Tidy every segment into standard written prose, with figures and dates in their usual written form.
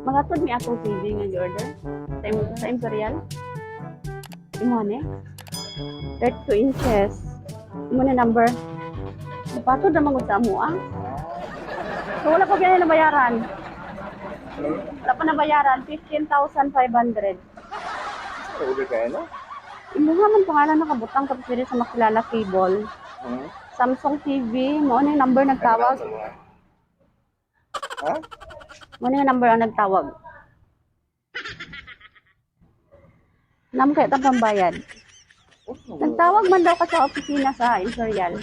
Magatod mi atong TV nga order sa Imperial. Imo ni? 32 inches. Imo na number. Napatod naman gud sa amo ah. So wala pa biya nabayaran. Wala pa nabayaran, 15,500. Order kayo, no? Imuha man pangalan nakabutang tapos diri sa Makilala Cable. Samsung TV, mao na yung number nagtawag. Ha? Mao na yung number ang nagtawag. Nam kaya ta pambayad. Nagtawag man daw ka sa opisina sa Imperial.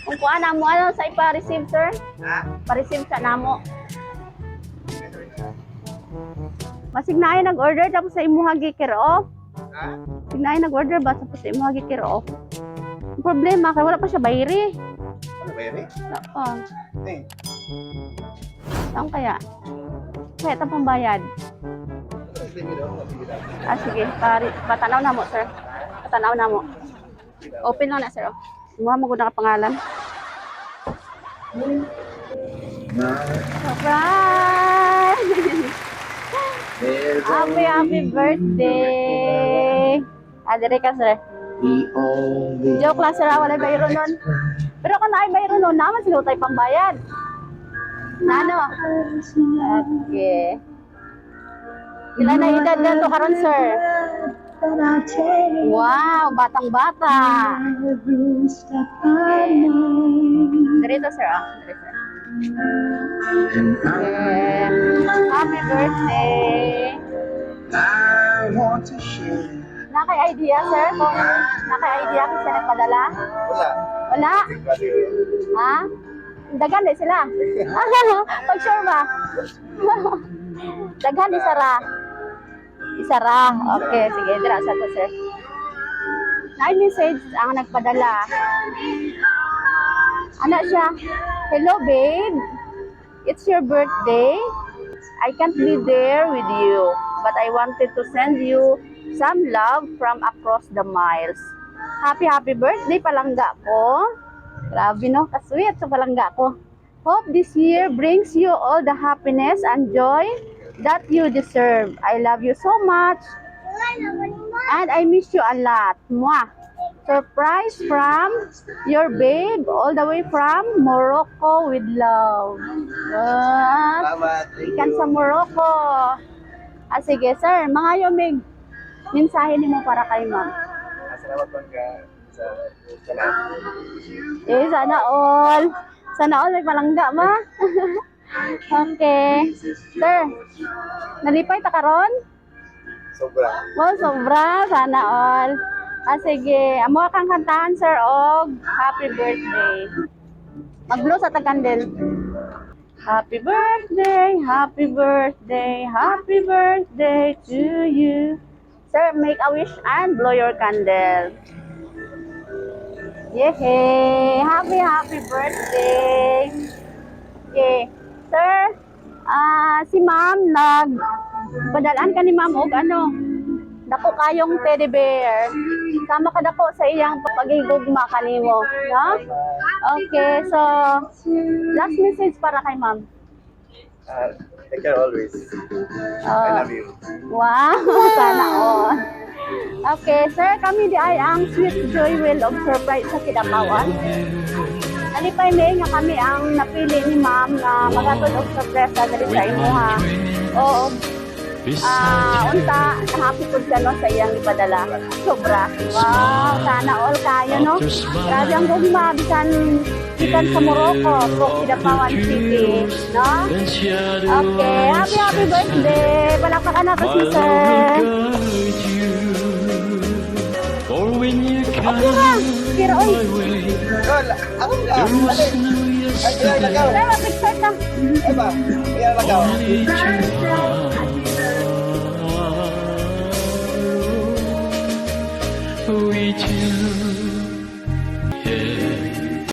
Kung kuha na mo, ano sa ipa-receive, sir? Ha? Pa-receive sa namo. Masig na ay nag-order tapos sa imuha gi-care off. Ha? Sig na ay nag-order ba tapos sa imuha gi-care off. Ang problema kay wala pa siya bayri. Ano ba yun eh? Wala pa. Eh, Saan kaya? Kaya ta pambayad. Ah, sige. Pari, patanaw na mo, sir. Patanaw na mo. Open lang na, sir. Oh. Imuha mo gud na ka pangalan. Surprise! Happy, happy birthday! Ah, dire ka, sir. Joke lang, sir. Ah, walay bayro nun. Pero kung naay bayro nun, naman sila tayo pambayad. Nano? Okay. Ilan na edad na to karon, sir? Wow, batang-bata. Okay. Dirito, sir. Ah, dire, sir. Okay. Happy birthday. I want to share. Nakay idea, sir? Kung nakay idea kung siya nagpadala? Wala. Wala. Ha? Daghan di sila. Pag sure ba? Daghan isa ra. Isa ra. Okay, sige, dira sa to, sir. Naay message ang nagpadala. Ana siya, "Hello babe. It's your birthday. I can't be there with you, but I wanted to send you some love from across the miles. Happy happy birthday, palangga ko." Grabe no, kasweet sa palangga ko. "Hope this year brings you all the happiness and joy that you deserve. I love you so much and I miss you a lot. Mwah. Surprise from your babe all the way from Morocco with love." Ah, Salamat. Thank ikan you. sa Morocco. Ah, sige, sir. Mga yumig, mensahe nimo para kay ma'am. Ah, salamat bangga sa lahat. Eh, sana all. Sana all may palangga, ma. Okay. Sir, nalipay ta karon? Sobra. Wow, sobra. Sana all. Ah, sige. Amo kang kantahan, sir, og happy birthday. Mag-blow sa tag-candle. Happy birthday, happy birthday, happy birthday to you. Sir, make a wish and blow your candle. Yehey! Happy, happy birthday! Okay. Sir, ah, si ma'am nag padalaan ka ni ma'am og ano, dako kayong teddy bear. Sama ka dako sa iyang pagigugma kanimo, no? Okay, so last message para kay ma'am. Ah, take care always. I love you. Wow, sana all. Okay, sir, kami di ay ang Sweet Joy Wheel of Surprise sa Kidapawan. Alipay may nga kami ang napili ni ma'am na maghatod og sorpresa diri sa imuha. Oo. Ah, unta, happy pud siya no sa iyang ipadala. Sobra. Wow, sana all kayo no. Grabe ang gugma bisan bisan sa Morocco, po Kidapawan City, no? Okay, happy happy birthday. Palakpakan nato si sir. Okay ra. Pero oy, Girl, ako na. Ay, kaya lagaw. sir, mag-picture ta. Ay ba? Kaya lagaw.